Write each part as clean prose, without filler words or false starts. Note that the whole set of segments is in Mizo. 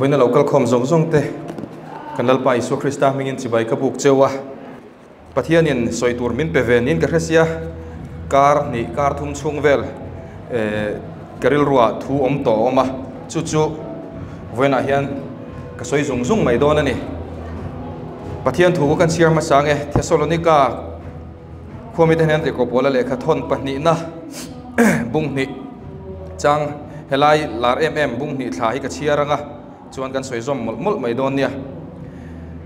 Vawiina lo kalkhawm zawng zawng te kan Lalpa Isua Krista hmingin chibai ka buk cheu a. Pathianin sawi tur min pe ve niin ka hre sia, kar hnih kar thum chhung vel ka rilruah thu awm tawh a awm a, chu chu vawiinah hian ka sawi zung zung mai dawn a ni. Pathian thu kan chhiar hmasa ang e, Thesalonika khuamite hian tirhkoh pawla lehkha thawn pahnihna bung hnih chang helai lar em em bung hnih thla hi ka chhiar ang a, chuan kan sawi zawm mawlh mawlh mai dawn nia.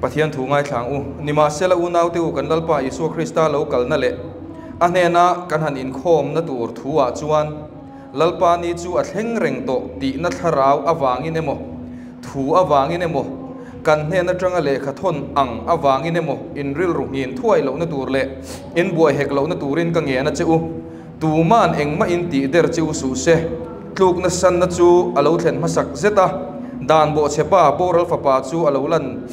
Pathian thu ngaithla ang u. Nimahsela unaute u kan Lalpa Isua Krista lo kalna leh a hnena kan han inkhawmna tur thu ah chuan Lalpa ni chu a thleng reng tawh tihna thlarau avangin emaw, thu avangin emaw, kan hnen atanga lehkha thawn ang avangin emaw in rilru nghin thuai lohna tur leh in buai hek lohna turin ka ngen a che u. Tuman engmah in tih der che u suh se. Tlukna sanna chu a lo thlen hmasak zet a, dan bawhchhepa boral fapa chu a lo lan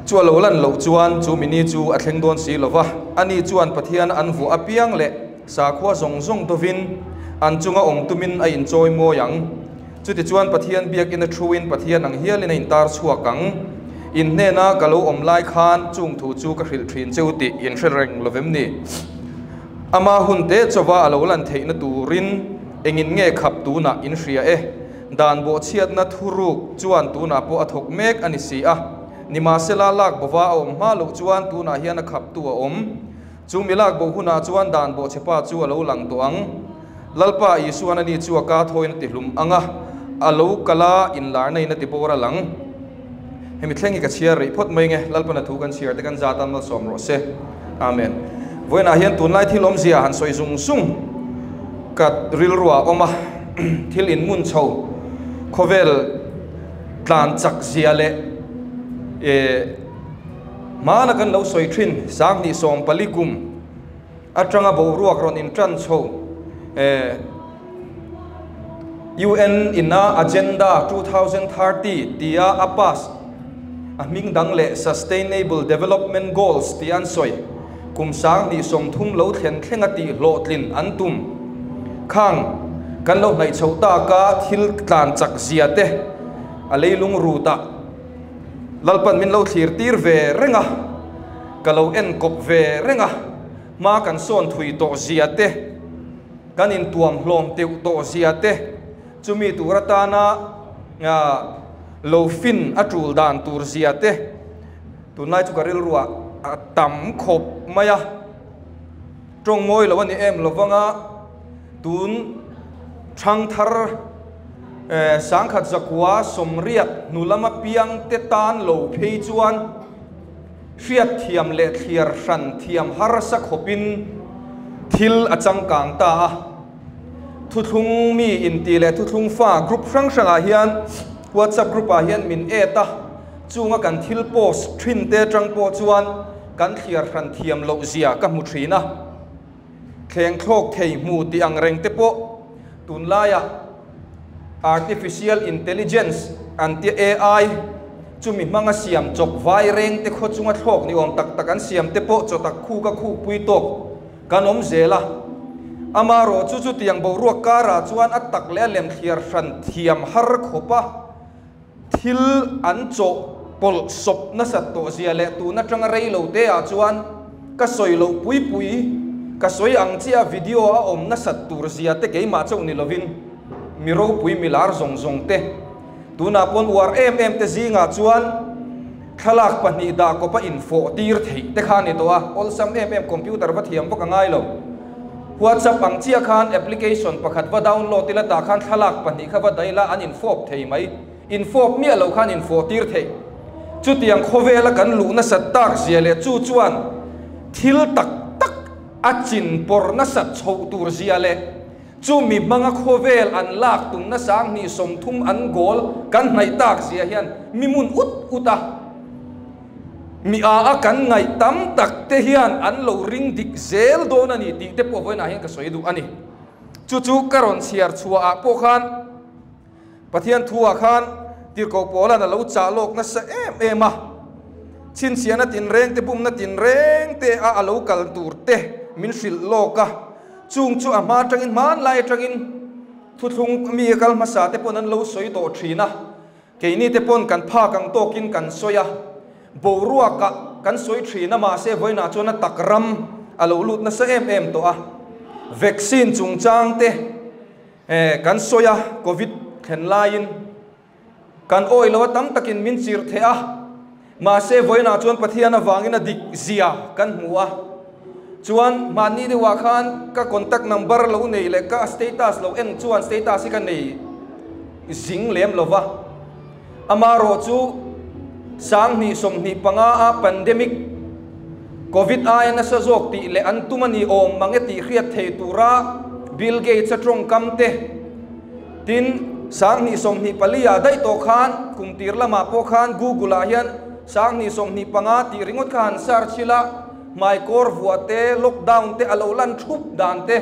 chu a lo lan loh chuan chu mini chu a thleng dawn si lo va, ani chuan Pathian an vuah apiang leh sakhua zawng zawng dovin an chunga awm tumin a inchawi mawi ang. Chutichuan Pathian biakina thuin Pathian ang hialin a intar chhuak ang. In hnena ka lo awm lai khan chung thu chu ka hrilh thin cheu tih in hre reng lo vem ni? Ama hun te chauva a lo lan theihna turin engin nge khap tunah in hria e? Dan bawhchhiatna thuruk chuan tunah pawh a thawk mek a ni si a. Nimahsela lak bova a awm hma loh chuan tunah hian a khaptu a awm. Chu mi lak bo hunah chuan dan bawhchhepa chu a lo lang tawh ang. Lalpa Isuan ani chu a ka thawiin a ti hlum ang a, a lo kal a, inlarna in a ti bawr a lang. Hemi thleng hi ka chhiar rih phawt mai nge, Lalpan a thu kan chhiar te kan zat a malsawm rawh se. Amen. Vawiinah hian tunlai thil awmzia han sawi zung zung ka rilruah a awm a, thil inmun chho khawvel tlan chak zia leh eh, Hmana kan lo sawi thin 2014 kum atanga boruak rawn intan chho UN ina Agenda 2030 tia a pass a hming dang leh Sustainable Development Goals tia an sawi kum 2030 lo thlen thlenga tih hlawhtlin an tum khang kan lo hnaih chhoh taka thil tlan chak zia te a leilung rutah Lalpan min lo thlir tir ve reng a, ka lo en kawp ve reng a, hma kan sawn thui tawh zia te, kan intuam hlawm teuh tawh zia te, chumi tur atana lo fin a tul dan tur zia te, tunlai chu ka rilruah a tam khawp mai a, tawng mawi lo a ni em lovanga tun thangthar. 1000 zakua sawmriat hnu lama piang te tan lo phei chuan hriatthiam leh thliar hran thiam harsa khawpin thil a changkang ta a. Thuthlung mi inti leh thuthlung fa group hrang hrangah hian WhatsApp group ah hian min add a, chunga kan thil post thin te atang pawh chuan kan thliar hran thiam loh zia ka hmu thin a. Thleng thlawk thei hmu tih ang reng te pawh tunlaia Artificial Intelligence an tia AI chumi hmanga siam chawp vai reng te khaw chunga thlawk ni awm tak tak an siam te pawh chaw tak khuk a khuk pui tawk kan awm zel a. Amaherawh chu chutiang boruak karah chuan a tak leh a lem thliar hran thiam har khawp a thil an chawh pawlh sawp nasat tawh zia leh tun atanga rei lo te ah chuan ka sawi loh pui pui ka sawi ang chiah video a awm nasat tur zia te keimah chauh ni lovin mi ropui mi lar zawng zawng te tunah pawn uar em em te zingah chuan thlalak pahnih dah kawpa infawh tir theih te kha a ni tawh a, awlsam em em computer va thiam vak a ngai lo. WhatsApp ang chiah khan application pakhat va download ila tah khan thlalak pahnih kha va daih la an infawp thei mai. Infawp miah loh khan infawh tir theih. Chutiang khawvela kan luh nasat tak zia leh chu chuan thil tak tak a chin pawr nasat chhoh tur zia leh chumi hmanga khawvel an lak tumna 2030 an goal kan hnaih tak zia hian mi mun ut ut a. Mi a a kan ngaih tam tak te hian an lo ring dik zel dawn a ni tih te pawh vawiinah hian ka sawi duh a ni. Chu chu ka rawn chhiar chhuah ah pawh khan Pathian thu ah khan Tirhkoh Paula'n a lo chah lawk nasa em em a, chhinchhiahna tinreng te bumna tinreng te a a lo kal tur te min hrilh lawk a, chung chu a hma atangin hmanlai atangin. Thuthlung mi kal hmasa te pawn an lo sawi tawh thin a, keini te pawn kan phak ang tawkin kan sawi a, boruakah kan sawi thin a, mahse vawiinah chuan a tak ram a lo lut nasa em em tawh a. Vaccine chungchang te kan sawi a, Covid thlen laiin kan awih lo a, tam takin min chirh theh a, mahse vawiinah chuan Pathian avangin a dik zia kan hmu a. Chuan mahni deuhah khan ka contact number lo nei leh ka status lo en chuan status hi ka nei zing lem lo va. Amaherawh chu 2025 a pandemic Covid aia nasa zawk tih leh an tum a ni awm mang e tih hriat thei tura Bill Gates a tawngkam te tin 2024 ah daih tawh khan kum tir lamah pawh khan Google ah hian 2025 tih ringawt kha han search ila Hmaikawr vuah te, lockdown te a lo lan thup dan te,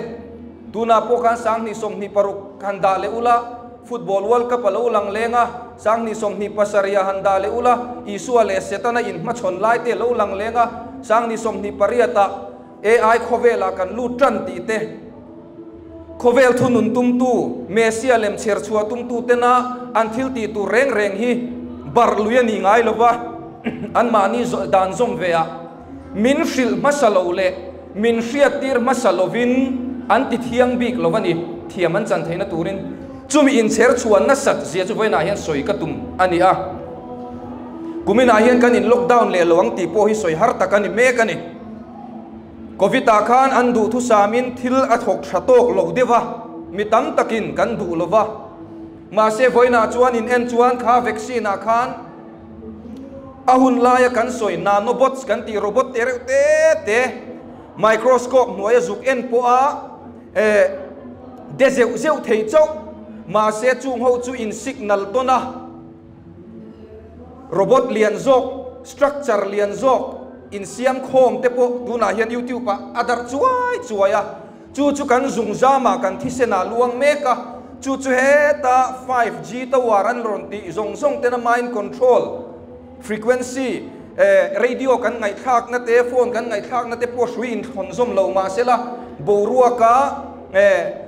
tunah pawh khan 2026 han dah leh ula, Football World Cup a lo lang leng a, 2027 ah han dah leh ula, Isua leh Setana inhmachhawn lai te a lo lang leng a, 2028 ah AI khawvelah kan lut tan tih te, khawvel thunun tumtu, Messia lem chher chhuah tumtu tena an thil tih tur reng reng hi barh lui a ni ngai lova, anmahni dan zawm ve ah. Min hrilh hmasa lo leh min hriattir hmasa lovin an ti thiang bik lo a ni. Thiam an chan theihna turin chumi inchher chhuan nasat zia chu vawiinah hian sawi ka tum a ni a. Kuminah hian kan in lockdown leh lo ang tih pawh hi sawi har tak a ni mek a ni. Covid-ah khan an duhthusamin thil a thawk tha tawk lo deuh a, mi tam takin kan duh lo va. Mahse vawiinah chuan in en chuan kha vaccine-ah khan, A hun laia kan sawi nanobots kan tih robot te reuh te te microscope hnuaia zuk en pawha eh de zeuh zeuh thei chauh mahse chung ho chu in signal tawn a robot lian zawk structure lian zawk insiam khawm te pawh tunah hian youtube ah a darh chuai chuai a. Chu chu kan zungzamah kan thisen ah luang mek a, chu chu heta 5G tower an rawn tih zawng zawng tena mind control frequency eh radio kan ngaihthlakna te phone kan ngaihthlakna te pawh hrui inthawn zawm lo mahsela boruaka eh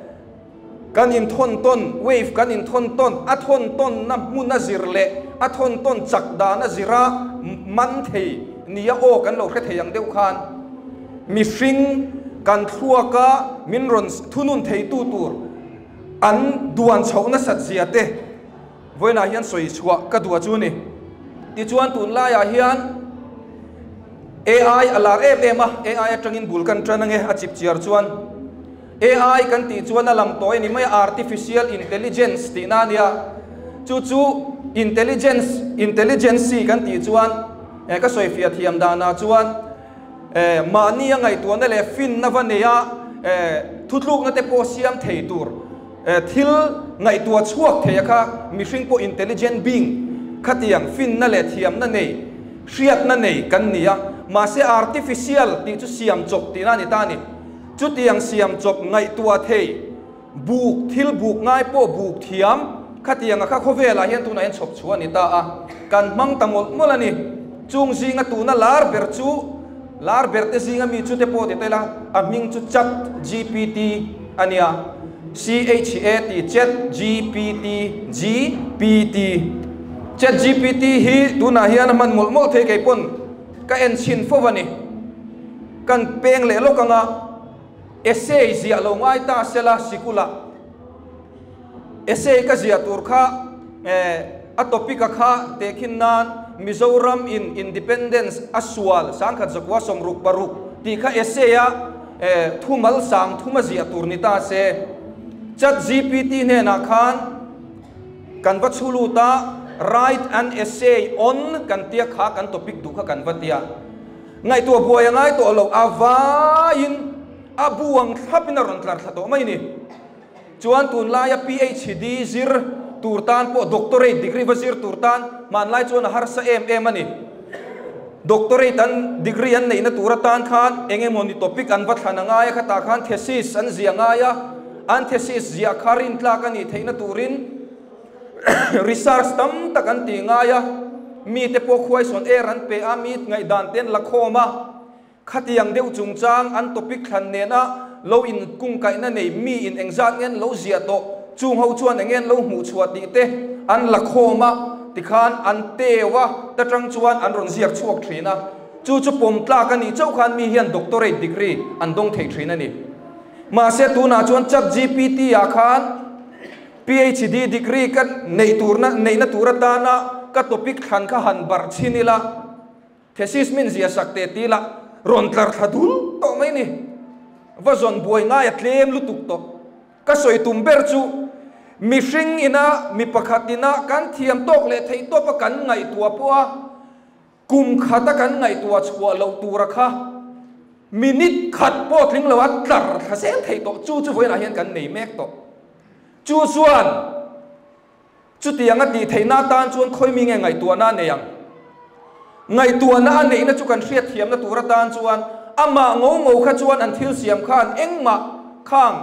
kan inthawn tawn wave kan inthawn tawn a thawn tawnna hmun a zir leh a thawn tawn chak dan a zira man thei nia aw kan lo hre thei ang deuh khan Mihring kan thluaka min rawn thunun theitu tur an duan chhoh nasat zia te vawiinah hian sawi chhuah ka duh a chu ni. Tichuan tunlaiah hian AI a lar em em a, AI atangin bul kan tan ange a chip chiar chuan. AI kan tih chuan a lam tawi a ni mai a, Artificial Intelligence tihna a nia. Chu chu Intelligence, Intelligency kan tih chuan ka sawi fiah thiam danah chuan, Mahni a ngaihtuahna leh finna va neia thutlukna te pawh siam thei tur thil ngaihtuah chhuak thei a kha mihring pawh intelligent being khatiang finna leh thiamna nei, hriatna nei kan ni a. Mahse artificial tih chu siam chawp tihna a ni ta a ni. Chutiang siam chawp ngaihtuah thei buk thil buk ngai pawh buk thiam khatiang a kha khawvelah hian tunah hian chhawp chhuah a ni ta a, kan hmang ta mawlh mawlh a ni. Chung zinga tuna lar ber chu lar ber te zinga mi chu te pawh ti ta ila a hming chu Chat GPT a nia, C-H-A-T Chat G-P-T G-P-T Chat GPT hi tunah hian a hman mawlh mawlh thei kei pawn ka en chhin fo a ni. Kan peng leh lawk anga. Essay ziah lo ngai ta sela sikula essay ka ziah tur kha a topic a kha tehkhin nan Mizoram in independence a sual 1966 tih kha essay a thumal sang thuma ziah tur ni ta se Chat GPT hnenah khan kan va chhu lut a write an essay on kan tia kha kan topic duh kha kan va tia. Ngaihtuah buai a ngai tawh lo, a vaiin a bu ang thlapin a rawn tlar thla tawh mai ni. Chuan tunlaia PhD zir tur tan pawh doctorate degree va zir tur tan hmanlai chuan a harsa em em a ni. Doctorate an degree an neihna tur atan khan eng emaw ni topic an va thlan a ngai a, khatah khan thesis an ziah ngai a, an thesis ziah kha rintlak a nih theihna turin Research tam tak an tih ngai a, mite pawh khuaisawn air an pe a, mi ngaihdan te an la khawm a, khatiang deuh chungchang an topic thlan nena lo inkungkaihna nei mi in engzat nge an lo ziah tawh Chung ho chuan eng nge an lo hmuh chhuah tih te an la khawm a, tikhan an teu a, ta tang chuan an rawn ziak chhuak thin a. Chu chu pawm tlak a nih chauh khan mi hian doctorate degree an dawng thei thin a ni. Mahse tunah chuan ChatGPT ah khan PhD degree ka neih turna neihna tur atana ka topic thlan kha han barh chhin ila, thesis min zia sak teh tih ila rawn tlar thla dul tawh mai ni. Va zawn buai ngai a tlem lutuk tawh. Ka sawi tum ber chu mihring ina mi pakhat ina kan thiam tawk leh theih tawpa kan ngaihtuah pawha Kum khata kan ngaihtuah chhuah loh tura kha minute khat pawh tling lo a tlar thla zel theih tawh. Chu chu vawiinah hian kan nei mek tawh. Chu chuan chutiang a tih theihna atan chuan khawi mi nge ngaihtuahna a nei ang? Ngaihtuahna a neihna chu kan hriatthiamna tur atan chuan amah ngo ngo kha chuan an thil siam khan engmah khang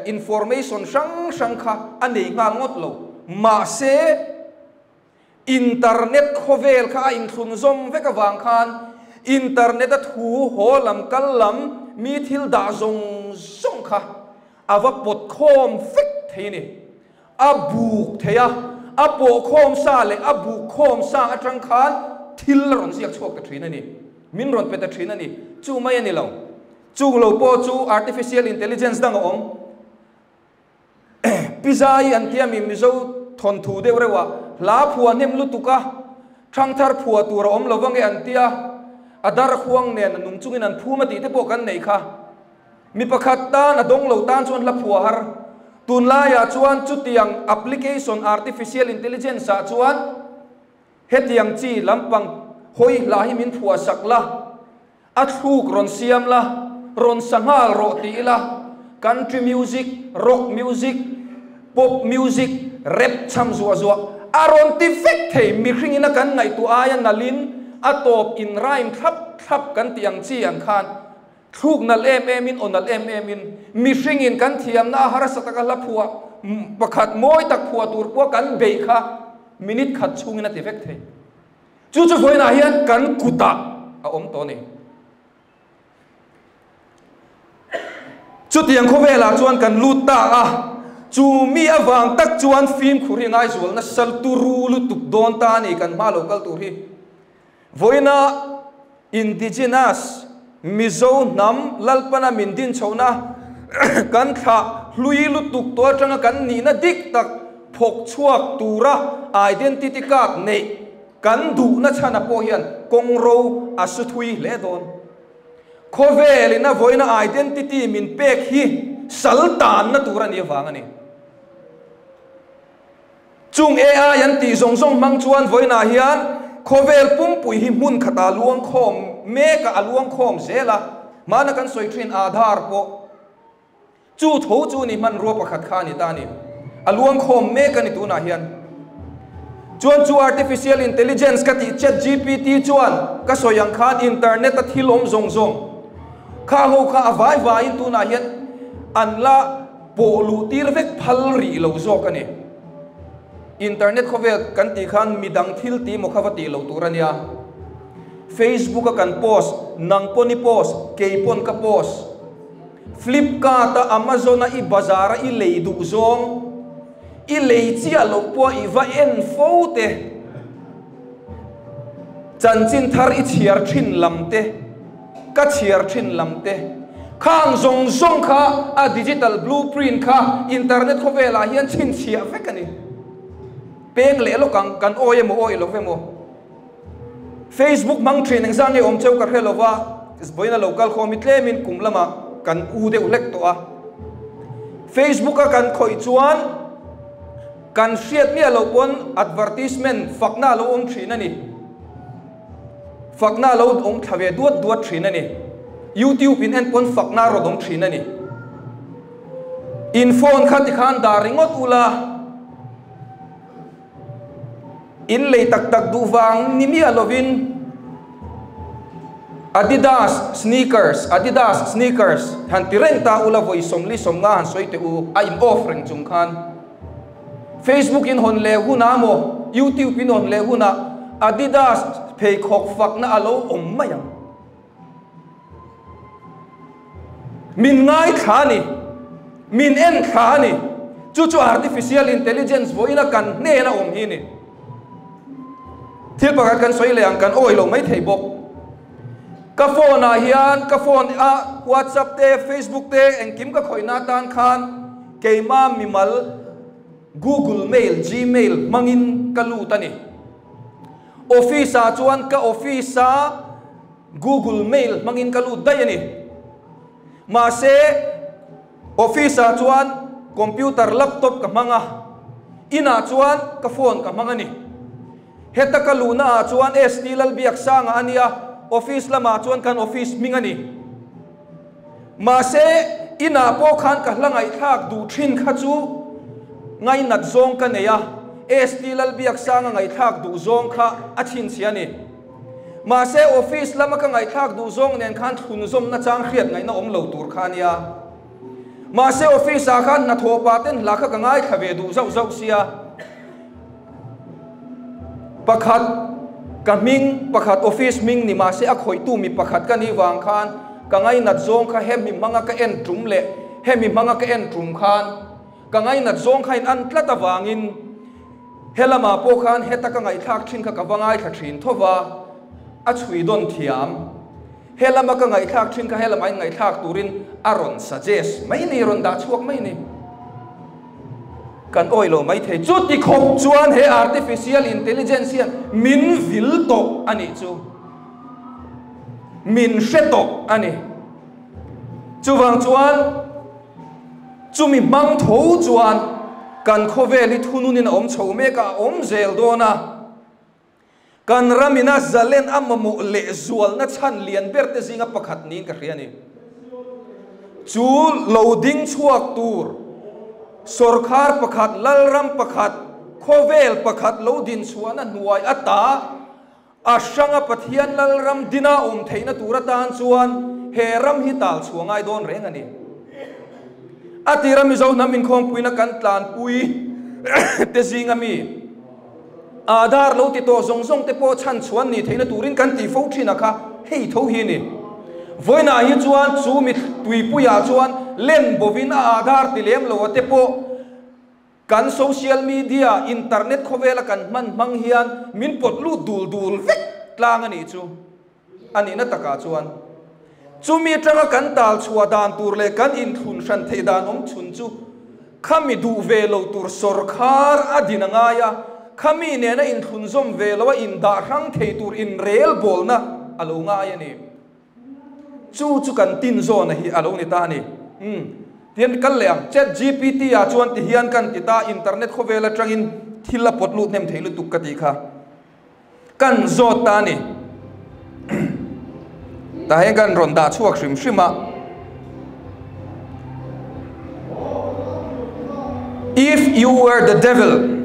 information hrang hrang kha a nei nghal ngawt lo. Mahse. Internet khawvel kha a inthlun zawm vek avang khan internet a thu haw lam kal lam mi thil dah zawng zawng kha a va pawt khawm vek thei a ni. A buk thei a, a pawh khawm sa leh a buk khawm sa atang khan thil a rawn ziak chhuak ta thin a ni. Min rawn pe ta thin a ni. Chu mai a ni lo. Chung lo pawh chu artificial intelligence dang a awm. Pizza-i an tia mi Mizo thawnthu deuh reuh a, hla phua hnem lutuk a, thangthar phua tur a awm lo vang e an tia, a dar khuang nen a nung chungin an phum a tih te pawh kan neih kha. Mi pakhat tan a dawng lo tan chuan hla phua har. Tunlaiah chuan chutiang application artificial intelligence ah chuan hetiang chi lampang hawi hla hi min phuah sak la, A thluk rawn siam la, rawn sa nghal rawh ti ila, country music, rock music, pop music, rap cham zuah zuah a rawn ti vek thei. Mihringin a kan ngaihtuah aia nalhin a tawp in rhyme thlap thlap kan tih ang chi ang khan thluk nalh em em in aw nalh em em in mihringin kan thiamna a harsa taka hla phuah pakhat mawi tak phuah tur pawh kan beih kha minute khat chhungin a ti vek thei. Chu chu vawiinah hian kan kutah a awm tawh a ni. Chutiang khawvelah chuan kan lut ta a, chu mi avang tak chuan fimkhur hi ngaizual nasa turu lutuk dawn ta a ni kan hma lo kal tur hi. Vawiina indigenous Mizo hnam Lalpana min din chhohna kan thlah hlui lutuk tawh atanga kan nihna dik tak phawk chhuak tura identity card neih kan duhna chhana pawh hian kawng ro a su thui hle dawn. Khawvelin a vawiina identity min pek hi sal tanna tur a nih avang a ni. Chung AI an tih zawng zawng hmang chuan vawiinah hian khawvel pumpui hi hmun khatah luang khawm mek a, a luang khawm zel a. Hmana kan sawi thin Aadhaar pawh chu tho chu ni hmanrua pakhat kha a ni ta a ni. A luang khawm mek a ni tunah hian. Chuan chu Artificial Intelligence ka tih ChatGPT chuan ka sawi ang khan internet a thil awm zawng zawng kha ho kha a vai vaiin tunah hian an la Pawh luh tir vek phal rih lo zawk a ni. Internet khawvel kan tih khan midang thil tih maw kha va tih loh tur a nia. Facebook a kan post, nang pawn i post, kei pawn ka post. Flipkart a, Amazon a, i bazar a i lei duh zawng, i lei chiah loh pawh i va en fo te, chanchin thar i chhiar thin lam te, Ka chhiar thin lam te khang zawng zawng kha a digital blueprint kha internet khawvelah hian chhinchhiah vek a ni. Peng leh lawk ang, kan awi emaw awi lo emaw. Facebook hmang thin engzah nge awm cheu ka hre lova, vawiin a lo kal khawm hi tlemin kum lamah kan u deuh hlek tawh a. Facebook a kan khawih chuan kan hriat miah loh pawn advertisement fakna a lo awm thin a ni. Fakna a lo awm thla ve duat duat thin a ni. YouTube in en pawn fakna a rawn awm thin a ni. In phone kha tikhan dah ringawt ula, in lei tak tak duh vang ni miah lovin Adidas sneakers, Adidas sneakers han ti reng ta ula vawi sawmli sawmnga han sawi teh u, a in off reng chung khan. Facebook in hawn leh hunah maw, YouTube in hawn leh hunah Adidas pheikhawk fakna a lo awm mai ang. Min ngaithla a ni, min en thla a ni. Chu chu artificial intelligence vawiina kan hnena awm hi a ni. Thil pakhat kan sawi leh ang, kan awih lo mai thei bawk. Ka phone ah hian ka phone a WhatsApp te, Facebook te engkim ka khawihna atan khan keima mimal Google Mail, Gmail, hmangin ka lut a ni. Office ah chuan ka office a Google Mail hmangin ka lut daih a ni. Mahse, office ah chuan computer laptop ka hmang a, inah chuan ka phone ka hmang a ni. Heta ka luhna ah chuan ST Lalbiaksanga a nia, office lamah chuan kan office hming a ni. Mahse, inah pawh khan ka hla ngaihthlak duh thin kha chu ngainat zawng ka nei a, ST Lalbiaksanga ngaihthlak duh zawng kha a chhinchhiah a ni. Mahse, office lama ka ngaihthlak duh zawng nen khan thlunzawmna chang hriat ngaihna awm lo tur kha a nia. Mahse, office ah khan hnathawh pah ten hla kha ka ngaithla ve duh zauh zauh sia. Pakhat ka hming, pakhat office hming ni mahse a khawihtu mi pakhat ka nih vang khan ka ngainat zawng kha hemi hmanga ka en tum leh hemi hmanga ka en tum khan ka ngainat zawng kha in an tlat avangin he lamah pawh khan heta ka ngaihthlak thin kha ka va ngaithla thin tho va, a chhui dawn thiam. He lama ka ngaihthlak thin kha he lamah in ngaihthlak turin a rawn suggest mai ni, rawn dah chhuak mai ni. Kan awih lo mai thei. Chuti khawp chuan he artificial intelligence hian min vil tawh a nih chu. Min hre tawh a ni. Chuvang chuan chumi hmang tho chuan kan khawvel hi thununin a awm chho mek a, a awm zel dawn a. Kan ramina zalen a mamawh leh zualna chhan lian ber te zinga pakhat niin ka hria a ni. Chu lo ding chhuak tur sawrkhar pakhat, lalram pakhat, khawvel pakhat lo din chhuahna hnuai ata a hranga Pathian lalram dina awm theihna tur atan chuan he ram hi tal chhuah ngai dawn reng a ni. A tira Mizo hnam inkhawmpuina kan tlanpui te zinga mi, Aadhaar lo ti tawh zawng zawng te pawh chhan chhuan ni theihna turin kan tih fo thin a kha hei tho hi a ni. Vawiinah hi chuan chu mi tuipuiah chuan len bovin a Aadhaar ti lem lo a te pawh kan social media, internet khawvela kan hman hmang hian min pawt lut dul dul vek tlang a nih chu. A nihna takah chuan chumi atanga kan tal chhuah dan tur leh kan inthlun hran theih dan awm chhun chu khami duh ve lo tur sawrkhar a din a ngai a, khami nena inthlun zawm ve lo a indah hrang thei tur inrelbawlna a lo ngai a ni. Chu chu kan tin zawna hi a lo ni ta a ni. Umm, tihian kal leh ang. Chat GPT ah chuan tihian kan ti ta, internet khawvel atangin thil a pawt lut hnem thei lutuk ka tih kha. Kan zawt ta a ni. Tah hian kan rawn dah chhuak hrim hrim a. If you were the devil,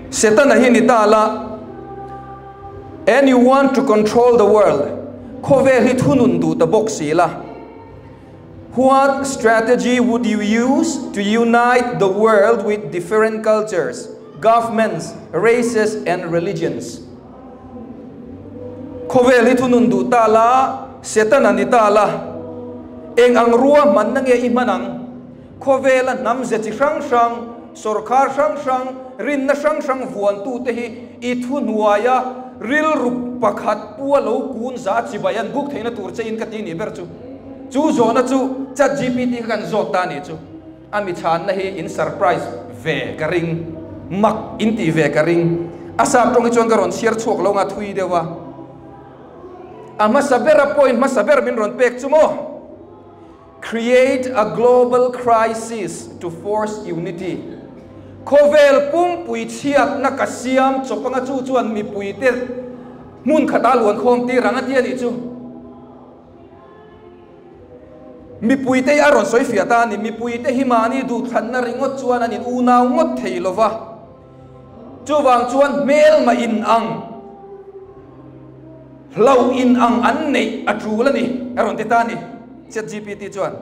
Setana hi ni ta la, and you want to control the world, khawvel hi thunun duh ta bawk si la, what strategy would you use to unite the world with different cultures, governments, races and religions? Khawvel hi thunun duh ta la, Setana ni ta la, eng ang ruahmanna nge i hman ang? Khawvela hnam ze chi hrang hrang, sawrkhar hrang hrang, rinna hrang hrang vuantute hi i thuhnuaia rilru pakhat pua lo kun za chibai an buk theihna tur che in ka ti nih ber chu. Chu zawhna chu Chat GPT kha kan zawt ta nih chu. A mi chhanna hi in surprise ve ka ring, mak in tih ve ka ring. A sap tawng hi chuan ka rawn chhiar chhuak lo nga thui deuh a. A hmasa ber a point hmasa ber min rawn pek chu maw? Create a global crisis to force unity. Khawvel pumpui chhiatna ka siam chawp anga chu chuan mipuite hmun khata luan khawm tir ang a ti a nih chu. Mipuite hi a rawn sawi fiah ta a ni. Mipuite hi mahni duhthlanna ringawt chuan an in unau ngawt thei lo va. Chuvang chuan hmelma in ang, hlauh in ang an neih a tul a ni, a rawn ti ta a ni. ChatGPT chuan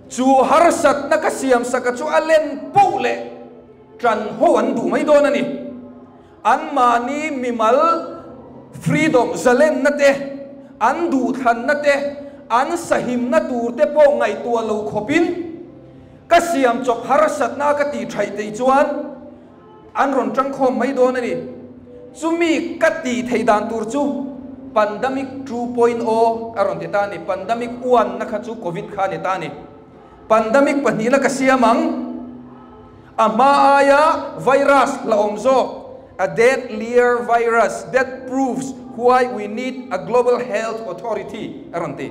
chu harsatna ka siamsaka chu a len poh leh ṭan ho an duh mai dawn a ni. Anmahni mimal freedom, zalenna te, an duhthlanna te, an sahimna tur te pawh ngaihtuah lo khawpin Ka siam chawp harsatna ka tih thaih theih chuan an rawn tangkhawm mai dawn a ni. Chumi ka tih theih dan tur chu Pandemic 2.0 a rawn ti ta a ni. Pandemic 1 na kha chu Covid kha a ni ta a ni. Pandemic pahnihna ka siam ang. A hma aia virus hlauhawm zawk, a deadlier virus that proves why we need a global health authority a rawn ti.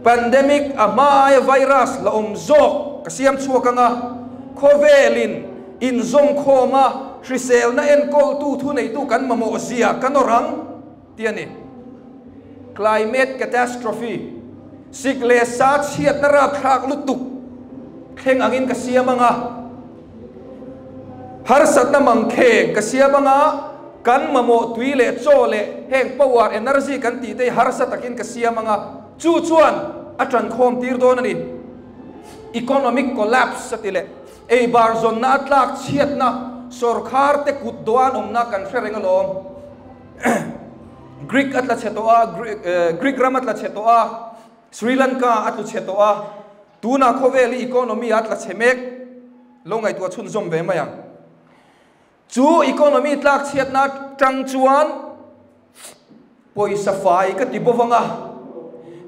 Pandemic a hma aia virus la awm zawk ka siam chhuak ang a, khawvelin inzawmkhawm a hriselna enkawltu thuneitu kan mamawh zia ka nawr ang tih a ni. Climate catastrophe, sik leh sa chhiatna rapthlak lutuk thleng angin ka siam ang a, Harsatna mangkheng ka siam anga kan mamawh tui leh chaw leh heng power, energy kan tih te hi harsa takin ka siam anga chu chuan a tankhawm tir dawn a ni. Economic collapse a ti leh ei bar zawnna a tlak chhiatna sawrkhar te kut dawh an awmna kan hre reng alawm. Greek a tla chhe tawh a, Greek ram a tla chhe tawh a, Sri Lanka a tlu chhe tawh a, Tunah khawvel hi economy a tla chhe mek lo ngaihtuah chhunzawm ve mai ang. Chu economy tlak chhiatna atang chuan pawisa fai ka ti bawk ang a,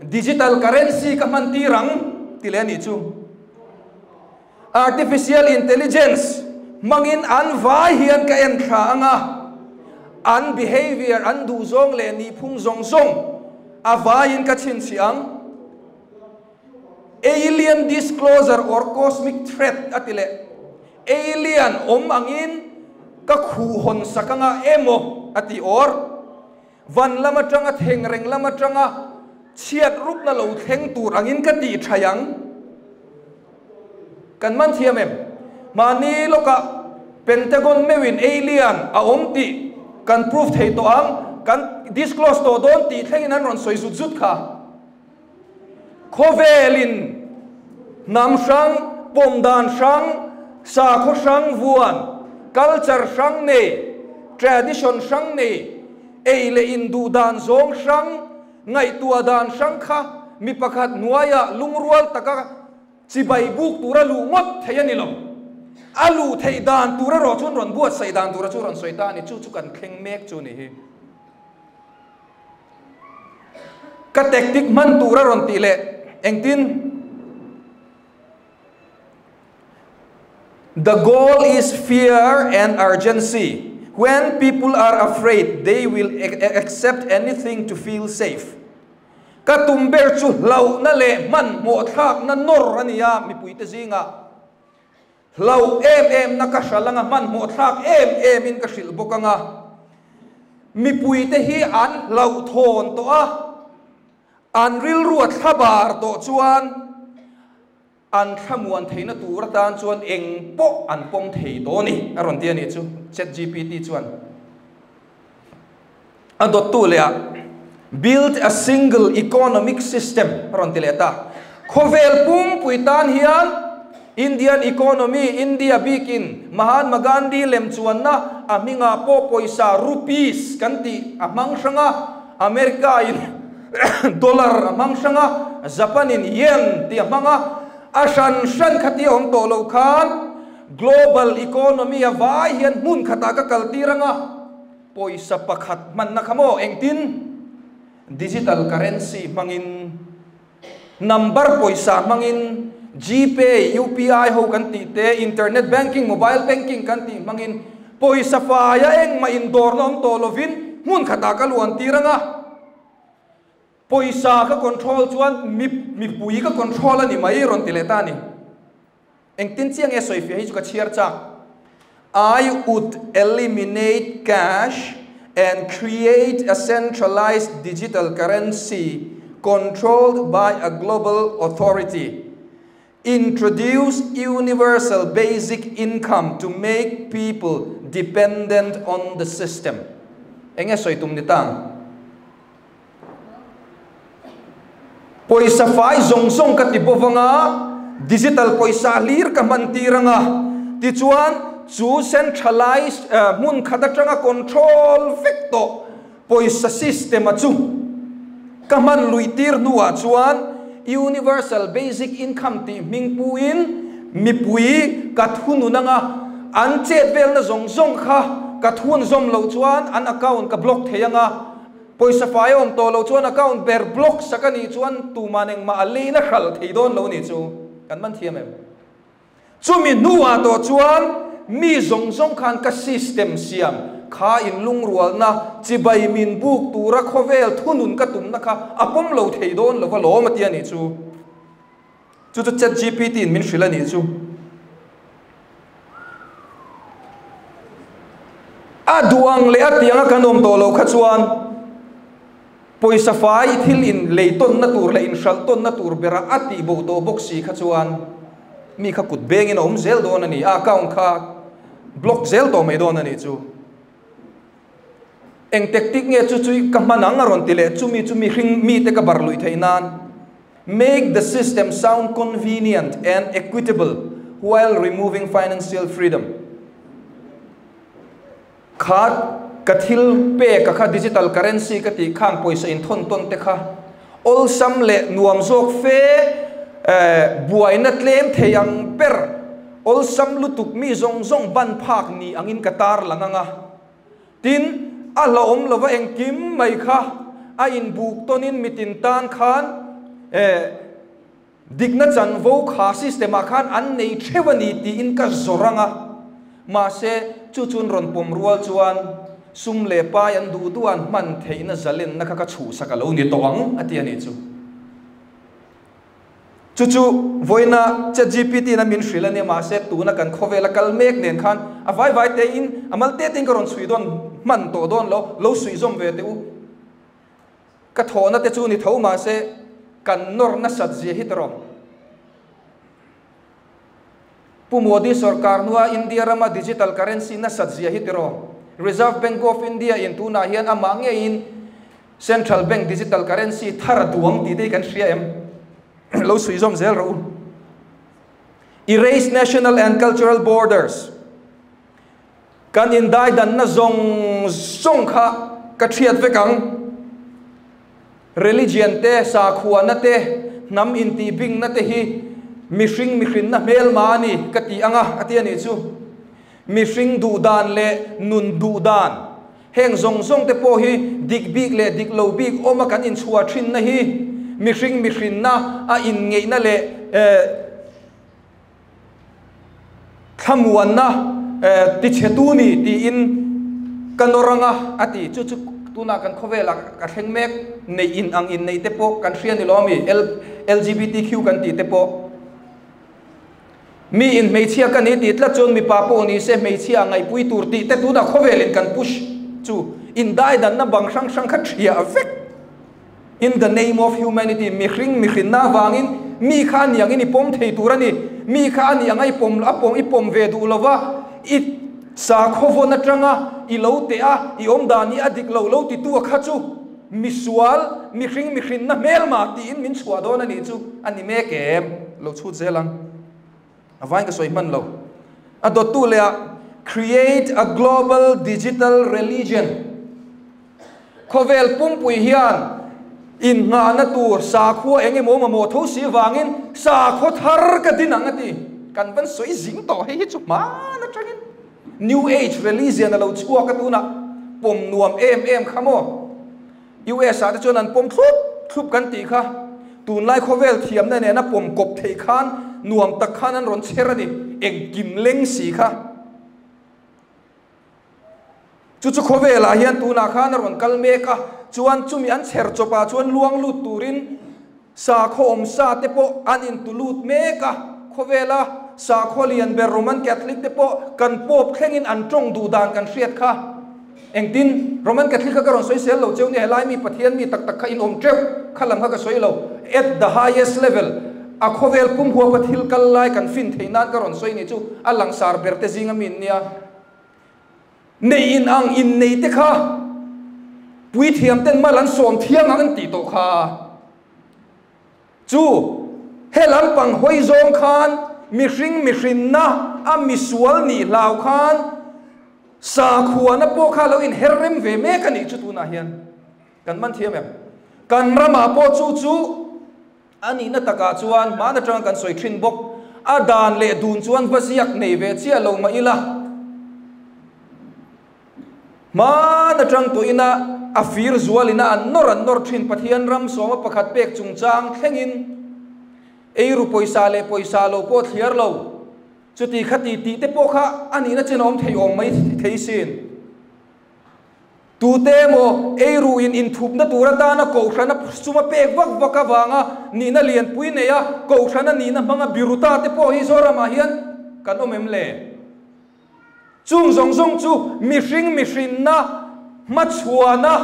digital currency ka hman tir ang ti leh a nih chu. Artificial intelligence hmangin an vai hian ka en thla ang a, an behavior, an duhzawng leh nihphung zawng zawng a vaiin ka chhinchhiah ang. Alien disclosure or cosmic threat a ti leh. Alien awm angin ka khuh hawn sak anga emaw a ti or van lam atanga thengreng lam atanga chhiat rupna lo thleng tur angin ka tih thaih ang. Kan man thiam em? Mahni lawkah Pentagon meuhin alien a awm tih kan proof thei tawh ang, kan disclose tawh dawn tih thlengin an rawn sawi zut zut kha. Khawvelin hnam hrang, pawm dan hrang, sakhaw hrang vuan, culture hrang nei, tradition hrang nei, ei leh in duh dan zawng hrang, ngaihtuah dan hrang kha mi pakhat hnuaiah lungrual taka chibai buk tura luh ngawt thei a ni lo. A luh theih dan tur erawh chuan rawn buatsaih dan tura chu rawn sawi ta a ni. Chu chu kan thleng mek chu a ni hi. Ka tactic hman tur a rawn tih leh engtin? The goal is fear and urgency. When people are afraid, they will accept anything to feel safe. Ka tum ber chu hlauhna leh hmanhmawh thlakna nawr a ni a, mipuite zingah. Hlau em em na ka hral anga hmanhmawh thlak em em in ka hrilh bawk anga mipui te hi an hlauhthawn tawh a, an rilru a thlabar tawh chuan an thlamuan theihna tur atan chuan eng pawh an pawm thei tawh a ni a rawn ti a nih chu ChatGPT chuan. A dawttu leh ah Build a single economic system a rawn ti leh ta. Khawvel pumpui tan hian Indian economy, India bikin Mahatma Gandhi lem chuanna a hmingah pawh pawisa rupees kan tih a hmang hrang a, America in dollar a hmang hrang a, Japan in yen tih a hmang a, a hran hran khatia awm tawh lo khan global economy a vai hian hmun khatah ka kaltir ang a. Pawisa pakhat hmanna kha maw engtin? Digital currency hmangin, number pawisa hmangin, Gpay, UPI ho kan tih te, internet banking, mobile banking kan tih hmangin pawisa faia engmah indawrna awm tawh lovin hmun khatah ka luan tir ang a. Pawisa ka control chuan mipui ka control a ni mai rawn ti leh ta a ni. Engtin chiang nge sawifiah hi chu ka chhiar chak. I would eliminate cash and create a centralized digital currency controlled by a global authority. Introduce universal basic income to make people dependent on the system. Enge sawi tum ni tang? Pawisa fai zawng zawng ka ti bawk anga, digital pawisa hlir ka hman tir anga, tichuan chu centralized hmun khat atanga control vek tawh pawisa system a chu ka hman luih tir hnuah chuan Universal Basic Income tih hming puin mipui ka thunun anga an chet velna zawng zawng kha ka thun zawm loh chuan an account ka block thei anga, pawisa fai a awm tawh loh chuan account ber block sak a nih chuan tuman engmah a leina hralh thei dawn lo nih chu kan man thiam em? Chumi hnuah tawh chuan mi zawng zawng khan ka system siam kha inlungrualna chibai min buk tura khawvel thunun ka tumna kha a pawm lo thei dawn lo va lawm a ti a nih chu. Chu chu ChatGPT in min hrilh a nih chu. A duh ang leh a tianga kan awm tawh loh kha chuan Pawisa fai thil in lei tawnna tur leh in hralh tawnna tur bera a tih bo tawh bawk si kha chuan mi kha kut bengin a awm zel dawn a ni, a account kha block zel tawh mai dawn a nih chu. Eng tactic nge chu chu ka hman ang a rawn ti leh chumi chu mihring mite ka bar luih theih nan make the system sound convenient and equitable while removing financial freedom. Kha ka thil pek a kha digital currency ka tih khang pawisa inthawn tawn te kha awlsam leh nuam zawk fe buaina tlem thei ang ber awlsam lutuk mi zawng zawng ban phak ni angin ka tar lang ang a. Tin, a hlauhawm lova engkim mai kha a inbuk tawnin mitin tan khan Dikna chanvo kha system ah khan an nei theuh a ni tiin ka zawr ang a, mahse chu chun rawn pawm rual chuan sum leh pai an duh duh an hman theihna zalenna kha ka chhuhsak a lo ni tawh ang a ti a nih chu. Chu chu vawiina ChatGPT in a min hrilh a nia mahse tuna kan khawvela kal mek nen khan a vai vai te in a mal te te in ka rawn chhui dawn hman tawh dawn lo, lo suih zawm ve teh u. Ka thawhna te chu ni tho mahse kan nawr nasat zia hi tawrh. Pu Modi sorkar hnua India rama digital currency nasat zia hi tiraw. Reserve Bank of India in tunah hian amah ngeiin Central Bank digital currency thar a duang tih te hi kan hria em? Lo suih zawm zel rawh u. Erase national and cultural borders. Kan indaidanna zawng zawng kha ka thiat vek ang. Religion te, sakhuana te, hnam intihbingna te hi mihring mihrinna hmelma a ni ka ti ang a, a ti a nih chu. Mihring duhdan leh nun duhdan heng zawng zawng te pawh hi dik bik leh dik lo bik awma kan inchhuah thinna hi mihring mihrinna a inngeihna leh Thlamuanna tichhetu ni tiin ka nawr ang a, a ti. Chu chu tunah kan khawvelah ka thleng mek, neih in ang in neih te pawh kan hria ni lo ami, LGBTQ kan tih te pawh. Mi in hmeichhia ka ni tih tlat chuan mipa pawh ni se hmeichhia a ngaihpui tur tih te tunah khawvelin kan push chu indaidanna bang hrang hrang kha thiah vek. In the name of humanity, mihring mihrinna avangin mi kha a ni angin i pawm thei tur a ni. Mi kha a ni anga i pawm a pawm i pawm ve duh lova, i sakhaw vawn atanga i lo teh a, i awm dan hi a dik lo lo titu a kha chu misual, mihring mihrinna hmelma tiin min chhuah dawn a nih chu a ni mek em? Lo chhut zel ang. A vain ka sawi hman lo. A dawttu leh ah Create a global digital religion. Khawvel pumpui hian innghahna tur sakhua eng emaw mamawh tho si vangin sakhaw thar ka din ang a ti. Kan van sawi zing tawh hei hi chu hman atangin New Age religion a lo chhuak a tunah pawm nuam em em kha maw. US ah te chuan an pawm thlup thlup kan tih kha tunlai khawvel thiamna nena pawm kawp theih khan nuam tak khan an rawn chher a ni, engkim leng si kha. Chu chu khawvelah hian tunah khan a rawn kal mek a, chuan chumi an chher chawpah chuan luang lut turin sakhaw awmsa te pawh an intu lut mek a, khawvela sakhaw lian ber Roman Catholic te pawh kan Pope thlengin an tawng duh dan kan hriat kha. Engtin? Roman Catholic kha ka rawn sawi sel lo cheu nia, helai mi Pathian mi tak tak kha in awm teuh, kha lam kha ka sawi lo. At the highest level, a khawvel pum huapa thil kal lai kan fin theih nan ka rawn sawi ni chu a langsar ber te zinga mi in nia. Nei in ang in nei te kha puithiam ten mal an sawm thiang ang an tih tawh kha. Chu he lampang hawi zawng khan mihring mihrinna a misual nih hlau khan sakhuana pawh kha lo inher rem ve mek a nih chu tunah hian kan man thiam em? Kan ramah pawh chu chu. A nihna takah chuan hmaan atanga kan sawi thin bawk. A dan leh dun chuan va ziak nei ve chiah lo mah ila, hmaan atang tawhina a fir zualina an nawr an nawr thin Pathian ram sawma pakhat pek chungchang thlengin eiru pawisa leh pawisa lo pawh thliar lo. Chuti khati tih te pawh kha a nihna chen a awm thei awm mai thei sin. Tute emaw eiruin inthupna tur atana kohhrana suma pek vak vak avanga nihna lianpui nei a, kohhrana nihna hmanga biru ta te pawh hi Zoramah hian kan awm em le? Chung zawng zawng chu mihring mihrinna hmachhuana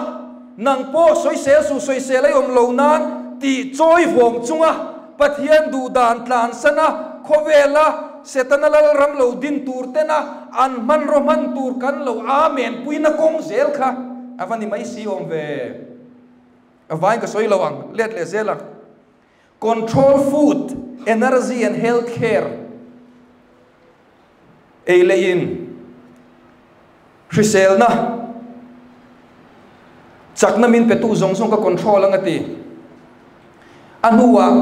nang pawh sawisel suh sawisel a i awm lo nan tih chawi vawng chunga Pathian duhdan tlansana khawvela Setana Lalram lo din tur tena an hmanraw hman tur kan lo Amen puina kawng zel kha a va ni mai si awm ve. A vain ka sawi lo ang, let leh zel ang. Control food, energy and health care ei leh in hriselna chakna min petu zawng zawng ka control ang a ti. A hnuah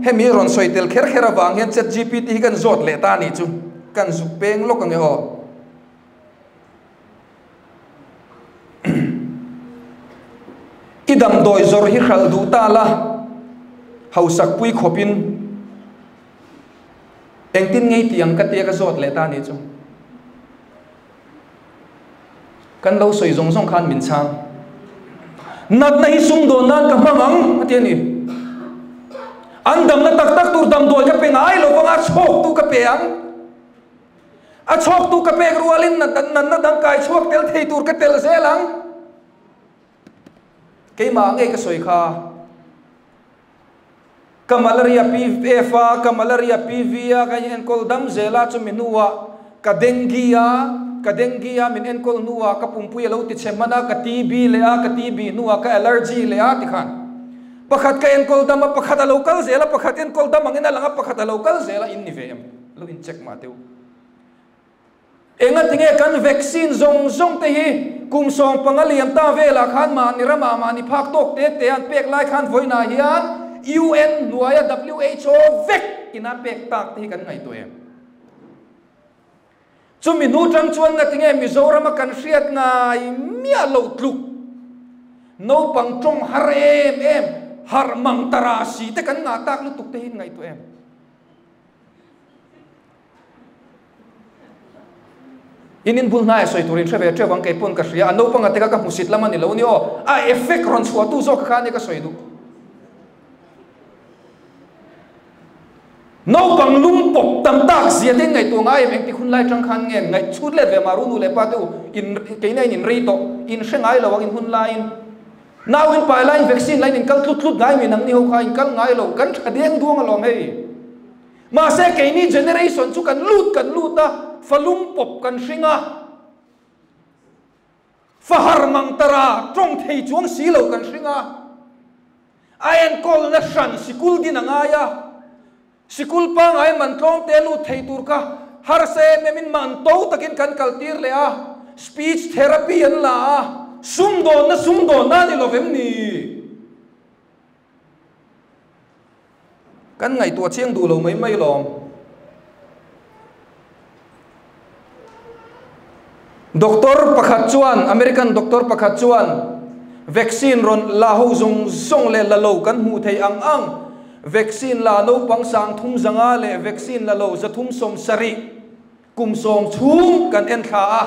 hemi rawn sawi tel kher kher avang hian chatgpt hi kan zawt leh ta a nih chu, kan zuk peng lawk ang e aw. I damdawi zawrh hi hralh duh ta la, hausak pui khawpin engtin ngei tih ang ka tia ka zawt leh ta a nih chu. Kan lo sawi zawng zawng khan min chhang. Natna hi sumdawn nan ka hmang ang a ti a ni. An damna tak tak tur damdawi ka pe ngai lo vang a, chhawktu ka pe ang. A chhawktu ka pek rualin natna dang kai chhuak tel thei tur ka tel zel ang. Keimah ngei ka sawi kha. Ka malaria PF a, ka malaria PV a, ka enkawl dam zel a, chumi hnuah ka dengue a, ka dengue a min enkawl hnuah ka pumpui a lo ti chhe hman a, ka TB leh a, ka TB hnuah ka allergy leh a tikhan pakhat ka enkawl dam a, pakhat a lo kal zel a, pakhat enkawl dam angin a lang a, pakhat a lo kal zel a, in ni ve em? Lo in check mah teh u. Engatinge kan vaccine zawng zawng te hi kum 15 liam ta velah khan mahni ramah mahni phak tawk te te an pek lai khan vawiinah hian UN hnuaia WHO vek ina pek tak te hi kan ngaihtuah em? Chumi hnu tang chuan ngatinge Mizorama kan hriat ngai miah loh tluk naupang tawng har em em harh mang tara si te kan ngah tak lutuk te hi in ngaihtuah em? In in bul hnai a sawi turin hre ve teuh ang kei pawn ka hria a naupang ate kha ka hmusit lam a ni lo ni aw a effect rawn chhuah tu zawk kha ania ka sawi duh naupang lung pawp tam tak zia te in ngaihtuah ngai em engtik hun lai tang khan nge ngaih chhut let ve mah ru nu leh pa te u in keina in in rei tawh in hre ngai lo ang in hun laiin nau in pai laiin vaccine laiin in kal tlut tlut ngai mi nang ni ho kha in kal ngai lo kan tha deng duang alawm hei. Mahse keini generation chu kan lut kan lut a, fa lung pawp kan hring a, fa har mang tara tawng thei chuang si lo kan hring a, a enkawlna hran sikul din a ngai a, sikul pangai man tlawm te lut thei tur kha harsa em em in man to takin kan kal tir leh a, speech therapy an la a, sumdawnna sumdawnna a ni lovem ni? Kan ngaihtuah chiang duh lo mai mai lawm. Doctor pakhat chuan, American doctor pakhat chuan vaccine rawn la ho zawng zawng leh la lo kan hmuh theih ang ang, vaccine la naupang 305 leh vaccine la lo 370 kum sawm chhung kan en thla a,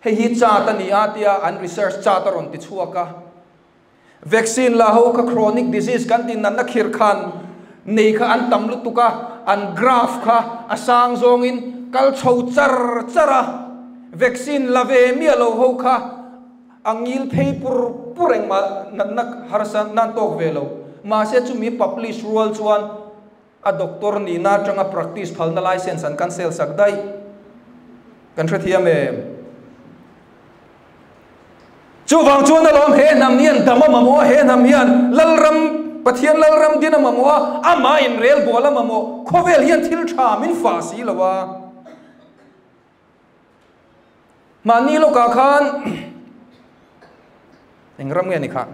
hei hi chart a ni a tia an research chart a rawn ti chhuak a. Vaccine la ho kha chronic disease kan tih natna khirh khan nei kha an tam lutuk a, an graph kha a sang zawngin kal chho char char a, vaccine la ve miah lo ho kha a ngil phei pur pur engmah natna harsa nan tawk ve lo. Mahse chumi publish rual chuan a doctor nihna atanga practice phalna license an cancel sak daih. Kan hrethiam em? Chuvang chuan alawm he hnam hian dam a mamawh a, he hnam hian Lalram, Pathian Lalram din a mamawh a, amah inrel bual a mamawh, khawvel hian thil tha min fah si lo a. Mahni lawkah khan eng ram nge ni kha?